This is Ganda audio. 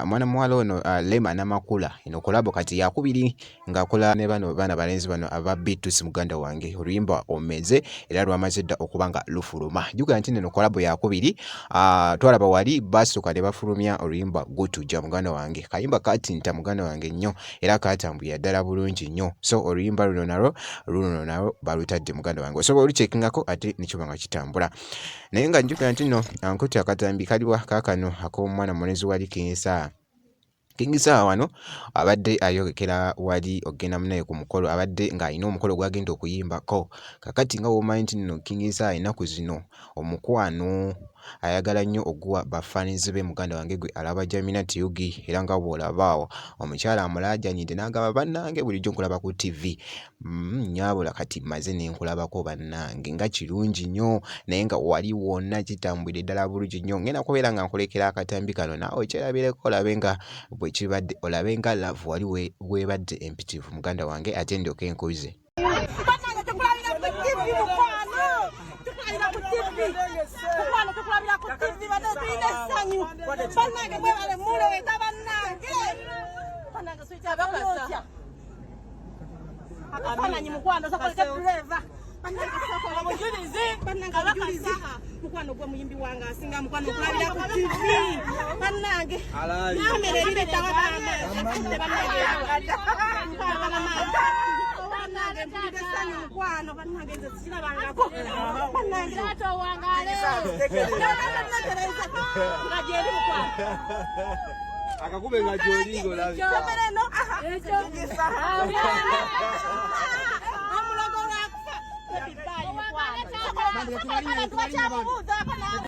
Mwana muwala ono Rema Namakula, eno collabo kati yakubiri ng'akola ne bano baana balenzi bano aba B2C. Muganda wange, oluyimba Omeze era lwamaze dda okuba nga lufuluma. Jjukira nti neno collabo yakubiri. Twalaba wali basooka ne bafulumya oluyimba Gutuja. Muganda wange, kayimba katinta, muganda wange, nnyo era katambulira ddala bulungi nnyo. So oluyimba luno nalwo luno nalwo balutadde, muganda wange, osobola olukyekingako ate nekiba nga kitambula. Naye nga njjukira nti nno nkuti akatambi kaliwa kaakano ak'omwana mulenzi wali King Saha. King Saha wano abadde ayolekera wali okugenda munaye ku mukolo, abadde ng'alina omukolo gw'agenda okuyimbako. Kakati nga bw'omanyi nti nno King Saha ennaku zino omukwano ayagala nnyo oguwa bafanizi be. Muganda wange, gwe alaba Jaminat Yugi, era nga bw'olaba awo omukyala amulaajanidde n'agamba, "Bannange, bulijjo nkulaba ku TV, nnyabula kati mmaze ne nkulabako. Bannange, nga kirungi nnyo." Naye nga wali wonna kitambulidde ddala bulungi nnyo. Ngenda kubeera nga nkulekera akatambi kano, naawe kyerabireko, olabe nga bwe kibadde, olabe nga love wali bwebadde empitirivu, muganda wange, ate ndyoke nkuze. Bannange, tukulabira ku TV, mukwano, tukulabira ku TV, mukwano, tukulabira ku TV. Bano tulina essanyu. Bannange, mwebale muleeta. Bannange, bannange, otya akafaananyi, mukwano? Sokoleke driver. Bannange, obujulizi, mukwano gwe muyimbi wange asinga, mukwano, okulabira ku TV. Bannange, kamera eriretawa maama. Bannange, bannange, mpulira essanyu, mukwano. Bannange, nze sikirabangako, bannange. Nga gyeri, mukwano. Akakube nga gyoli ng'olabye. Kamera eno omulogo lwakufa. Abantu bakyamubuuzaako.